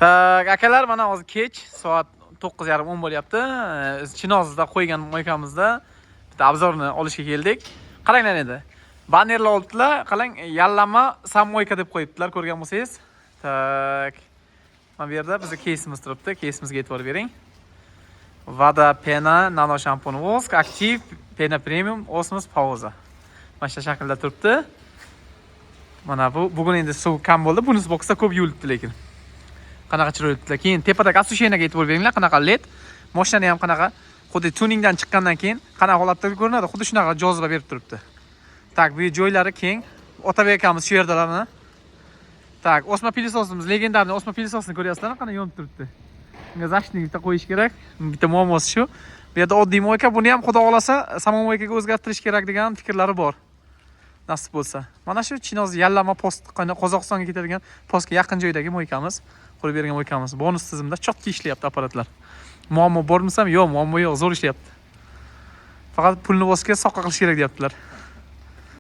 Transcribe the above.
Так, akalar, mana hozir kech, soat 9:30, 10 bo'lyapti. Chinozda qo'ygan мойка mizda bitta обзор ni olishga keldik. Qaranglar endi. Bannerlar olibdilar, qarang, yallama самомойка deb qo'yibdilar, ko'rgan bo'lsangiz. Так. Mana bu yerda bizni keysimiz turibdi. Keysimizga e'tibor bering. Вода, пена, nano shampun, воск, aktiv, пена premium, osmos, pauza. Mana shu shaklda turibdi. Mana bu bugun endi suv kam bo'ldi. Bunisi boksda ko'p yuvilibdi lekin. Qanaqa chiroyli turibdilar. Keyin tepadagi освещение ga e'tibor beringlar, qanaqa LED. Mashinani ham qanaqa xuddi tuningdan chiqqandan keyin qanaqa holatda ko'rinadi, xuddi shunaqa joziba berib turibdi. Так, bu joylari keng. Otabek akamiz shu yerdalar mana. Так, osma пылесос imiz, легендарный osma пылесос ni ko'ryapsizlarmi, qana yonib turibdi. Bunga защитник bitta qo'yish kerak. Bitta muammosi shu. Bu yerda oddiy мойка, buni ham xudo xohlasa самомойка ga o'zgartirish kerak degan fikrlari bor. Nasib bo'lsa. Mana shu Chinoz yallama post, Qozog'istonga ketadigan postga yaqin joydagi мойка miz, qurib bergan мойка miz. Bonus tizimda чётко ishlayapti apparatlar. Muammo bormisam, yo'q, muammo yo'q, zo'r ishlayapti. Faqat pulni bosga soqqa qilish kerak deyaptilar.